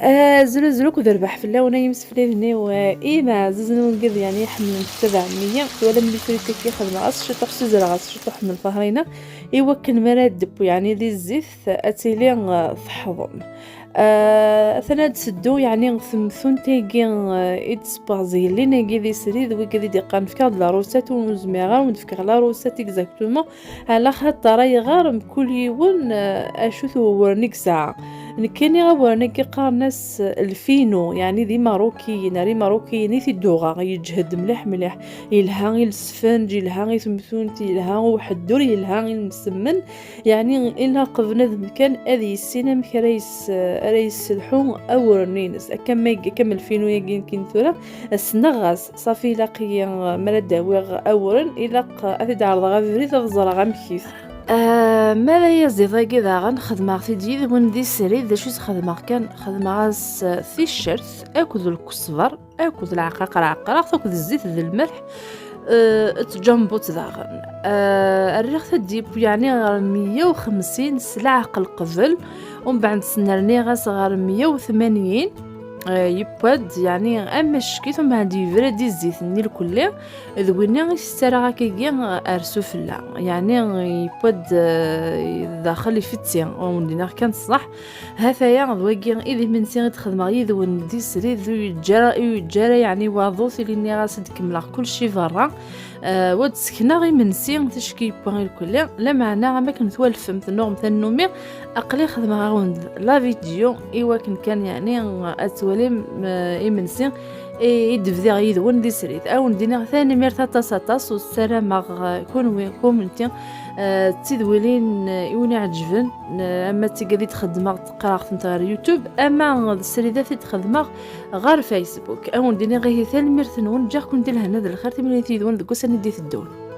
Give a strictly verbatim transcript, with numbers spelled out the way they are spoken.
Azul azul akked rrbeḥ fell-awen ay imsefliden-iw, eh, imeɛzuzen wengad, yeɛni iḥemmlen ttaba meyya. Twalam lifrit-agi xedmeɣ-as ciṭuḥ s uzreɣ-as ciṭuḥ n lfahṛina i wakken mi ara d-tewwi, yeɛni di zzit ad tili, eh, teḥḍem. Eh, atan ad d-teddu, yeɛni temtunt-agi, eh, i d-tewweɣ zgellin-agi di srid, wigad i d-iqqaren fkiɣ-d la recette, ur zmireɣ ara wen-d-fkeɣ la recette exactement, ɛla xaṭer ayɣer mkul yiwen, eh, acu-t wawren i yesɛa. Nekkini awren-agi qqaren-as lfinu, yeɛni d imeṛṛukiyen, ar imeṛṛukiyen i t-id-uɣeɣ, yeǧhed mliḥ mliḥ, yelha i lesfenǧ, yelha i temtunt, yelha i uḥeddur, yelha i lemsemmen, yeɛni ilaq bnadem kan ad yissin amek ara yes-, ara yesselḥu awren-ines. Akka ma, akka am lfinu-agi nekkini tura, ssneɣ-as, ṣafi ilaq-iyi, mi ara d-awiɣ awren, ilaq ad t-id-ɛerḍeɣ abrid ad ẓreɣ amek-it. Ah, mi ara yaziḍ-agi daɣen, xedmeɣ-t-id yid-wen di srid. D acu i s-xedmeɣ kan? Xedmeɣ-as, ah, ticcert akked lkesber akked leɛqaqer, ɛeqreɣ-t akked zzit d lmelḥ, ah, d tǧambut daɣen. Ah, rriɣ-t ad d-yewwi, yeɛni ɣer meyya u xemsin s leɛqel qbel, umbeɛd snerniɣ-as ɣer meyya u tmanyin, ah, yewwa-d, yeɛni am acek-it, umbeɛd yebra-d i zzit-nni lkulli. D winna i s-ttarraɣ akkagi ar sufella, yeɛni yewwa-d, eh, daxel ifetti, ur wen-d-iniɣ kan ṣṣeḥ. Hataya d wagi i d imensi i d-xedmeɣ yid-wen di srid, ur yeǧǧa ara, ur yeǧǧa ara, yeɛni waḍu, tili nniɣ-as ad d-kemmleɣ kulci berra. Eh, wa d-sekneɣ imensi ticki yewwa i lkulli, lameɛna am akken twalfem tennuɣem tannumi, aql-i xedmeɣ-awen-d la vidéo i wakken kan, yeɛni, ad twalim, eh, imensi i, i d-bdiɣ yid-wen di srid. Ad wen-d-iniɣ tanemmirt aṭas aṭas, u ssarameɣ, eh, kunwi, kunemti, eh, d tidwilin, eh, i wen-iɛeǧben, eh, ama d tigad i d-xeddmeɣ qqreɣ-tent ɣer YouTube, ama d sridat i d-xeddmeɣ ɣer Facebook. Ad wen-d-iniɣ ihi tanemmirt-nwen, ǧǧiɣ-ken di lehna d lxir, timlilit yid-wen deg ussan i d-iteddun.